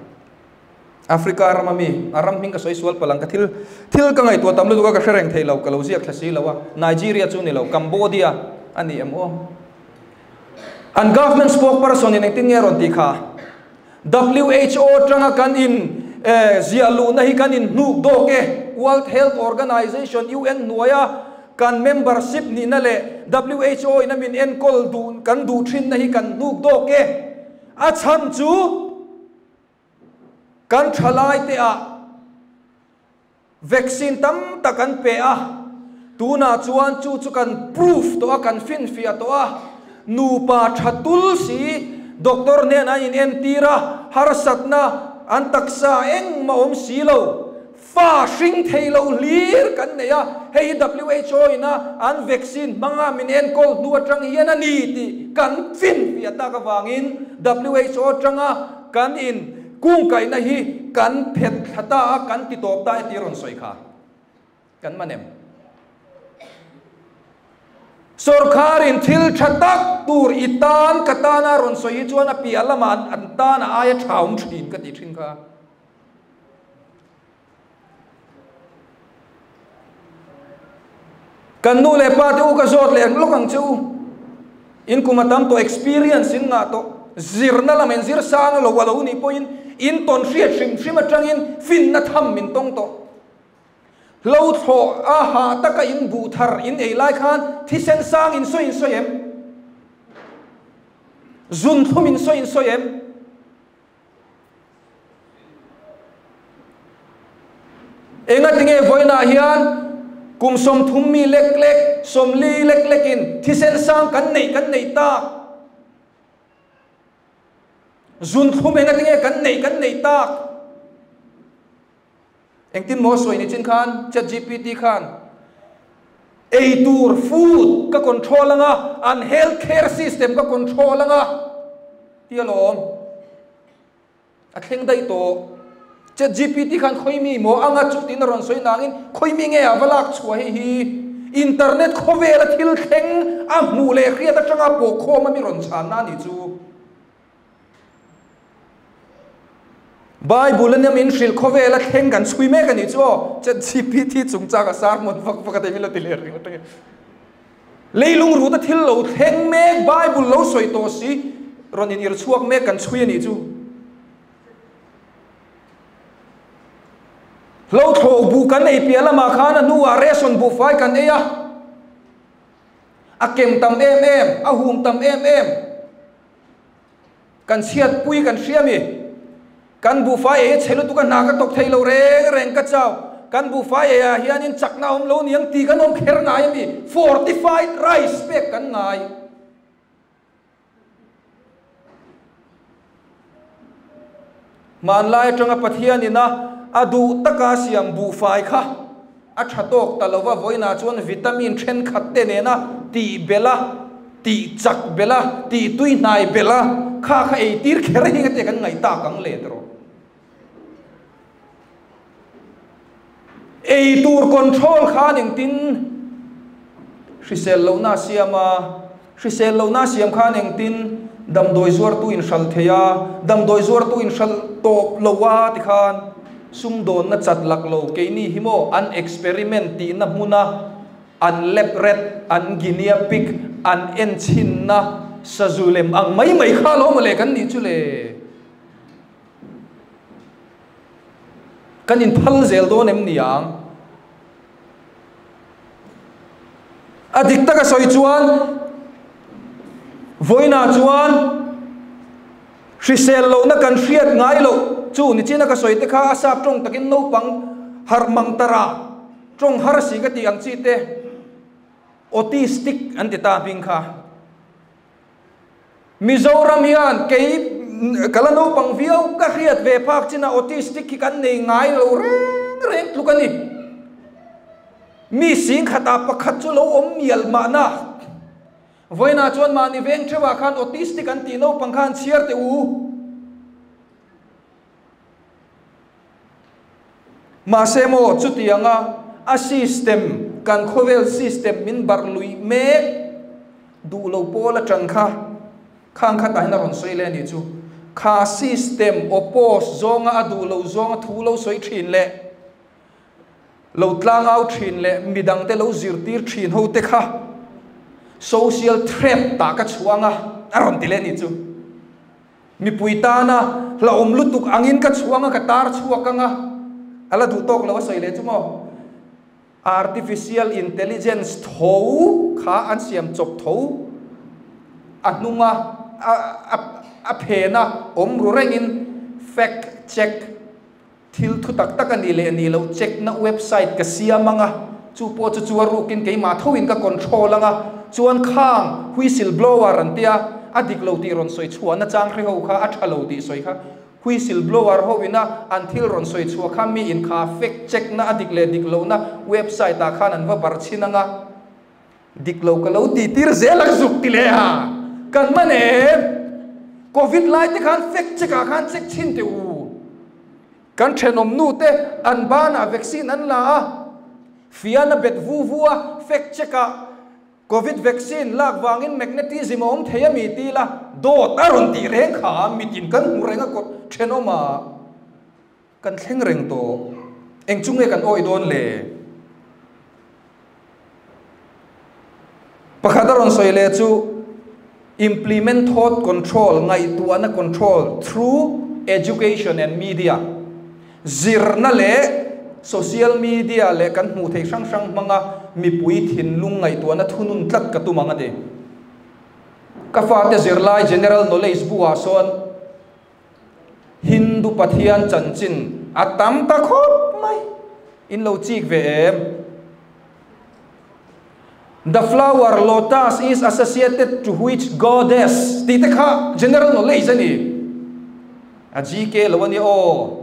Africa rama mi, a ram hming ka sawi sual palh ang, ka thil thil ka ngaihtuah tam lutuk a ka hre reng thei lo, ka lo ziak thla si lo a, Nigeria chu ni lo, Cambodia a ni em aw? An government spokesperson in engtin nge a rawn tih kha? WHO atanga kan in ziah luhna hi kan in hnuk dawk e, World Health Organization, UN, hnuaia kan membership nihna leh WHO in a min enkawl duh kan duh thinna hi kan hnuk dawk e. A chhan chu kan thalaite ah Vaccine tam tak an pe a, tunah chuan chu chu kan proof tawh a, kan finfiah tawh a, nupa tha tul si doctor hnen an inentir a, harsatna an taksa engmah awm si lo, fa hring thei lo hlir kan nei a, hei hi WHO in a an vaccine hmanga min enkawl hnu atang hian a ni tih kan finfiah tak avangin WHO atanga kan in Kungkaihna hi kan phet thla ta a, kan ti tawp ta e tih rawn sawi kha kan man em? Sawrkharin thil tha tak tur i tan ka tana rawn sawi hi chuan a piah lamah an tan a aia tha awm thin ka tih thin kha. Kan nu leh pa te u ka zawt leh lawk ang che u. In kum a tam tawh, experience in ngah tawh, zirna lam in zir sang lo a lo nih pawhin in tawn hriat hrim hrim atangin finna tham min tawng tawh. Hlo thlawh a hah taka in buh thar in ei lai khan thisen sang in sawi in sawi em? Zun thlum in sawi in sawi em? Engatinge vawiinah hian kum 30 mi lek lek, 40 lek lekin thisen sang kan neih kan neih tak? Zunthlum engatinge kan neih kan neih tak? Engtin maw sawi ni chin khan ChatGPT khan eitur, food, ka control anga, an health care system ka control anga ti alawm. A thleng daih tawh. ChatGPT khan khawi mi maw anga chu tiin a rawn sawi nangin khawi mi nge a va lak chhuah hei hi internet khawvela thil thleng a hmuh leh hriat atanga pawhkhawm a mi rawn chhanna a nih chu. Bible a min hrilh khawvel a thleng kan chhui mek a nih chu aw, ChatGPT chungchang a sermon vak vak a tei min lo ti leh ringawt a nge. Leilung rut a thil lo thleng mek Bible lo sawi tawh si rawn in ir chhuak mek kan chhui a nih chu. Hlo thlawh buh kan ei piah lamah khan a hnuah ration buhfai kan ei a. A kem tam em em, a hum tam em em. Kan chhiatpui kan hria mi? Kan buhfai ei a chhe lutuk a hna ka tawk thei lo reng reng ka chau. Kan buhfai ei ah hianin chakna a awm lo niang tih kan awm kher ngai a mi? Fortified rice pek kan ngai. Hmanlai atanga Pathianin a a duh taka siam buhfai kha a tha tawk ta lova, vawiinah chuan vitamin thenkhat te nena tih belh a, tih chak belh a, tih tui hnai belh a, kha kha ei tir kher hi engati kan ngaih tak ang le tawh. Ei tur control khan engtin hrisel lohna a siam a, hrisel lohna a siam khan engtin damdawi zuartu in hralh thei a, damdawi zuartu in hralh tawp lo a tikhan sumdawnna chat lak lo keini hi maw an experiment tihna hmuna an lab rat, an guinea pig, an enchhinna sazu lem ang mai mai kha lo mawle kan nih chu le. Kan inphal zel dawn em ni ang? A dik taka sawi chuan vawiinah chuan hrisel lohna kan hriat ngai loh chu nichina ka sawi te kha a sap tawng takin naupang harh mang tara tawng har si ka tih ang chi te autistic an ti ta hming kha. Mizoram hian kei ka la naupang viau ka hriat ve phak chin ah autistic hi kan nei ngai lo reng reng tluk a ni. Mi sing khatah pakhat chu lo awm mial mahna. Vawiinah chuan mahni veng theuhah khan autistic an tih naupang khan chhiar teh u. Mahse maw chutianga a system, kan khawvel system min barh luih mek duh lo pawl atang kha khang khatah hian a rawn sawi leh a nih chu. Kha system oppose zawnga a duh lo zawnga thu lo sawi thin leh lo tlangau thin leh midangte lo zirtir thin ho te kha social threat tah ka chhuang a, a rawn ti leh a nih chu. Mipui tana hlauhawm lutuk angin ka chhuang a, ka tar chhuak ang a, a la duh tawk lo a sawi leh chu maw? Artificial intelligence tho kha an siam chawp tho, a hnunga a phena awm ru rengin fact check thil thu tak tak a nih leh nih loh check na website ka siam ang a, chu pawh chu chu a rukin keimah thoin ka control ang a, chuan khang whistle blower an tia a dik lo tih rawn sawi chhuahna chang hre ho kha a tha lo tih sawi kha Whistle blower ho ina an thil rawn sawi chhuah kha mi in kha fact check na a dik leh dik loh na website ah khan an va bar chhin ang a, dik lo ka lo ti tir zel ang zuk ti leh a, kan hman em? Covid lai te khan fact check ah khan check chhin teh u. Kan thenawm nu te an ban ah vaccine an la a, fian a bet vu vu a, fact check ah Covid vaccine lak vangin magnetism a awm thei a mi ti la, dawt a rawn tih reng kha mitin kan hmu reng a kawt thenawm a kan thleng reng tawh. Eng chu nge kan awih dawn le? Pakhat a rawn sawi leh chu implement thought control, ngaihtuahna control through education and media. Zirna leh social media leh kan hmuh theih hrang hrang hmanga mipui thinlung ngaihtuahna thunun tlat ka tum ang a ti. Ka fate zirlai General Knowledge bu ah sawn Hindu Pathian chanchin a tam ta khawp mai. In lo chik ve em? The flower lotus is associated to which goddess? Tih te kha general knowledge a ni. A GK lo a nia aw.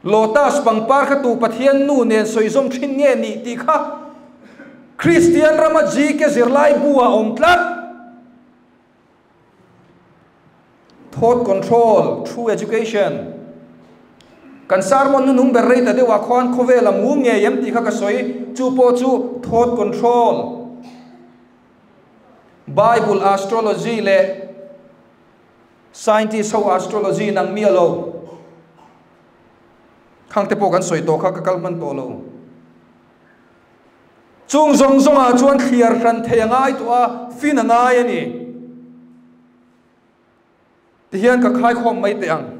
Lotus pangpar kha tu Pathian nu nen sawizawm thin nge nih tih kha Kristian rama GK zirlai bu ah awm tlat. Thought control through education. Kan sermon hnuhnung ber rei ta deuhah khuan khawvel a mum ngei em tih kha ka sawi, chu pawh chu thought control. Bible astrology leh scientist ho astrology nang miah lo. Khang te pawh kan sawi tawh kha ka kal hman tawh lo. Chung zawng zawngah chuan thliar hran thei a ngai tawh a, fin a ngai a ni. Tihian ka khaikhawm mai teh ang,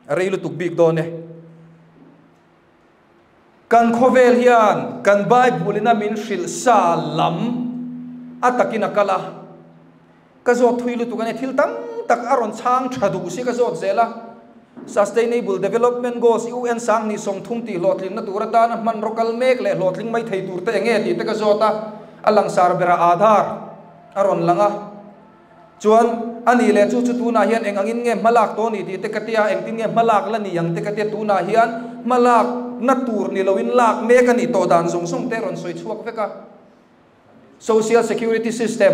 a rei lutuk bik dawn e. Kan khawvel hian kan Bible ina min hrilh sa lam a takin a kal a, Ka zawt thui lutuk a ni, thil tam tak a rawn chhang tha duh si ka zawt zel a. Sustainable Development Goals, UN 2030 tih hlawhtlinna tur atana hmanraw kal mek leh hlawhtling mai thei tur te enge tih te ka zawt a, a langsar berah Aadhaar a rawn lang a. Chuan a nih leh chu chu tunah hian eng angin nge hmalak tawh ni tih te ka tia, engtin nge hmalak la ni ang te ka tia, tunah hian hmalakna tur ni loin lak mek a nih tawh dan zawng zawng te a rawn sawi chhuak vek a. Social Security System,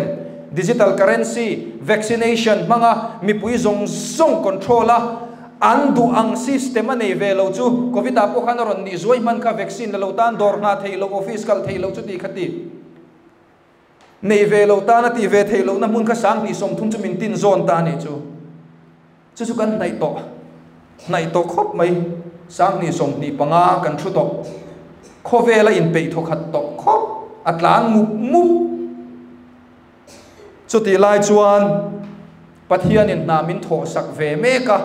Digital Currency, Vaccination hmanga mipui zawng zawng control a, an duh ang system a nei ve lo chu Covid ah pawh khan a rawn nih zuai hman kha vaccine la lo tan dawr nghah theih loh, office kal theih loh chuti kha ti nei ve lo tan a tih ve theih lohna hmun kha 2030 chu min tin zawn ta a nih chu. Chu chu kan hnaih tawh, hnaih tawh khawp mai. 2025 kan thu tawh. Khawvela inpeih thawkhat tawh khawp, a tlan mup mup. Chutih lai chuan Pathianin hna min thawhsak ve mek a.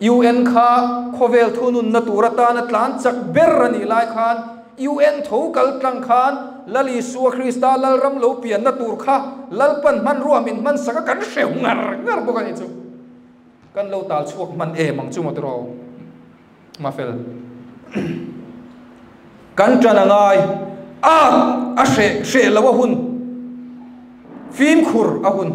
UN kha khawvel thununna tur atana tlan chak ber a nih lai khan UN tho kal tlang khan Lal Isua Krista Lalram lo pianna tur kha Lalpan hmanrua min hmansak a kan hreu ngar ngar bawk a nih chu. Kan lo tal chhuak hman em ang chu maw tiraw Mafel. Kan ṭan a ngai a a hreh hreh lo a hun fimkhur a hun.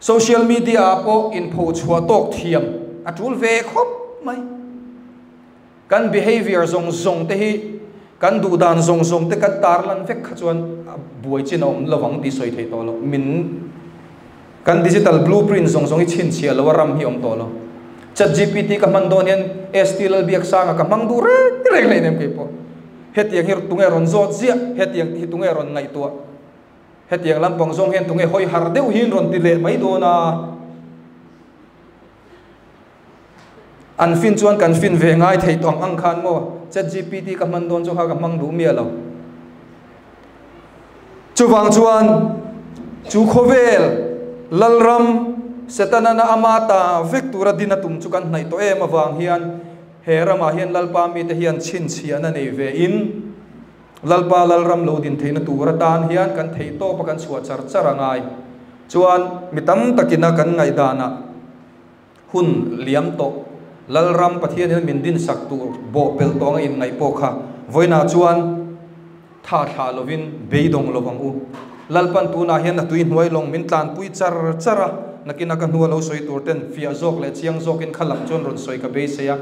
Social media ah pawh inpho chhuah tawk thiam a tul ve khawp mai. Kan behavior zawng zawng te hi kan duh dan zawng zawng te kan tarlan vek kha chuan a buai chin a awm lo ang tih sawi thei tawh lo. Min kan digital blueprint zawng zawng hi chhinchhiah lo a ram hi awm tawh lo. Chatgpt ka hman dawn hian ST Lalbiaksanga ka hmang duh reng reng hleinem keipawh. Hetiang hi tunge rawn zawt ziah, hetiang hi tunge rawn ngaihtuah. Hetiang lampang zawng hian tunge hawi harh deuh hi an rawn ti leh mai dawn a. An fin chuan kan fin ve ngai thei tawh ang ang khan maw? Chatgpt ka hman dawn chu kha ka hmang duh miah lo. Chuvang chuan chu khawvel Lalram Setana-na ama ta vek tura din a tum chu kan hnaih tawh em avang hian he ramah hian Lalpa mite hian chhinchhiahna nei ve in Lalpa Lalram lo din theihna tur atan hian kan theih tawp a kan chhuah char char a ngai. Chuan mi tam takina kan ngaihdanah hun liam tawh Lalram Pathianin min dinsak tur bawhpelh tawh anga inngaih pawh kha vawiinah chuan tha thlah lovin beidawng lo ang u. Lalpan tunah hian a tui hnuai lawng min tlanpui char char a, nakina ka hnua lo sawi tur ten fiah zawk leh chiang zawkin kha lam chuan rawn sawi ka beisei a.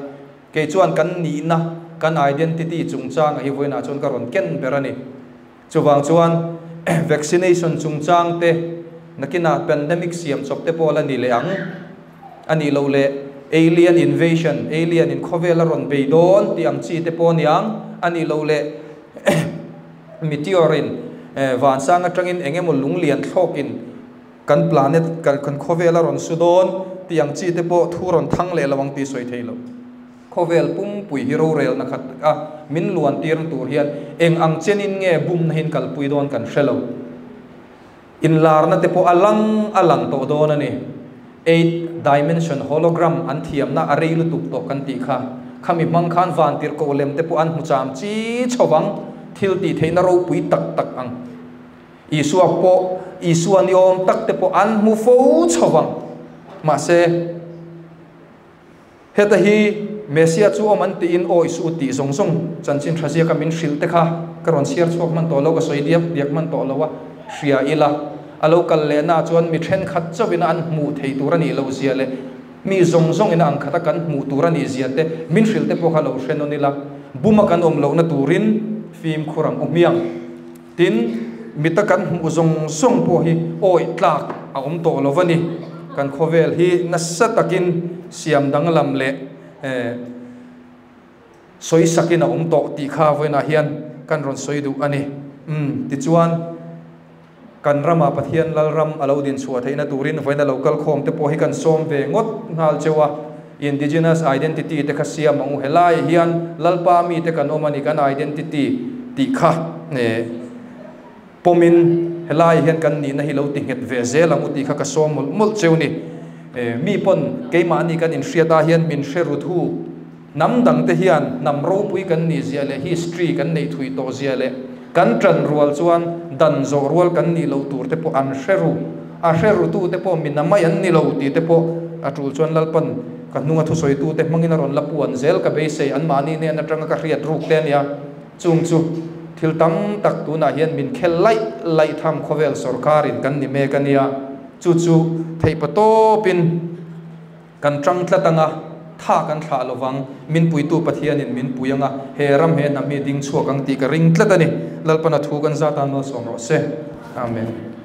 Kei chuan kan nihna, kan identity chungchanga hi vawiinah chuan ka rawn ken ber a ni. Chuvang chuan vaccination chungchang te, nakinah pandemic siam chawp te pawh la ni leh ang a nih loh leh alien invasion, alien in khawvel a rawn bei dawn tih ang chi te pawh a ni ang a nih loh leh meteor in vansang atangin eng emaw lunglian thlawkin Kan planet, kan khawvel a rawn su dawn tih ang chi te pawh thu rawn thang leh lo ang tih sawi thei lo. Khawvel pumpui hi rorelna khat a min luan tirna tur hian eng ang chenin nge bumna hi in kalpui dawn kan hre lo. Inlarna te pawh a lang a lang tawh dawn a ni. Eight dimension hologram an thiamna a rei lutuk tawh kan tih kha. Khami hmang khan vantirhkoh lem te pawh an hmu cham chi chho vang, thil tih theihna ropui tak tak ang. Isua pawh, Isua ni awm tak te pawh an hmu fo chho vang. Mahse, heta hi Messia chu awm an tiin aw Isu tih zawng zawng chanchin tha ziaka min hrilh te kha ka rawn chhiar chhuak hman tawh lo, ka sawi diak diak hman tawh lo a, hria ila. A lo kal lehna ah chuan mi thenkhat chauhin an hmuh thei tur a nih loh zia leh mi zawng zawngin a ang khata kan hmuh tur a nih zia te min hrilh te pawh kha lo hre nawn ila, buma kan awm lohna turin fimkhur ang u hmiang. Tin, mita kan hmuh zawng zawng pawh hi awih tlak a awm tawh lo va ni. Kan khawvel hi nasa takin siam danglam leh sawi sakin a awm tawh tih kha vawiinah hian kan rawn sawi duh a ni. Umm, tichuan, kan ramah Pathian Lalram a lo din chhuah theihna turin vawiina lo kal khawm te pawh hi kan sawm ve ngawt nghal cheu a. Indigenous identity te kha siam ang u, helaiah hian Lalpa mite kan awm a ni, kan identity tih kha pawmin helaiah hian kan nihna hi lo ti nghet ve zel ang u tih kha ka sawm mawlh mawlh cheu ni. Mi pawn keimahni kan inhriat ah hian min hre rut hu, hnam dang te hian hnam ropui kan nih zia leh history kan neih thui tawh zia leh kan ṭan rual chuan dan zawh rual kan nih loh tur te pawh an hre ru. A hre rutu te pawh mina mai an ni lo tih te pawh a tul chuan Lalpan ka hnunga thusawitu te hmangin a rawn la puan zel ka beisei anmahni hnen atanga ka hriat ruk te a nia. Chung chu thil tam tak tunah hian min khel laih laih tham khawvel sawrkarin kan ni mek a nia. Chu chu theihpa tawpin kan tang tlat anga tha kan thlah lovang, min puitu Pathianin min pui anga he ram he hnam hi ding chhuak ang tih ka ring tlat a ni. Lalpan a thu kan zat a malsawm rawh se. Amen.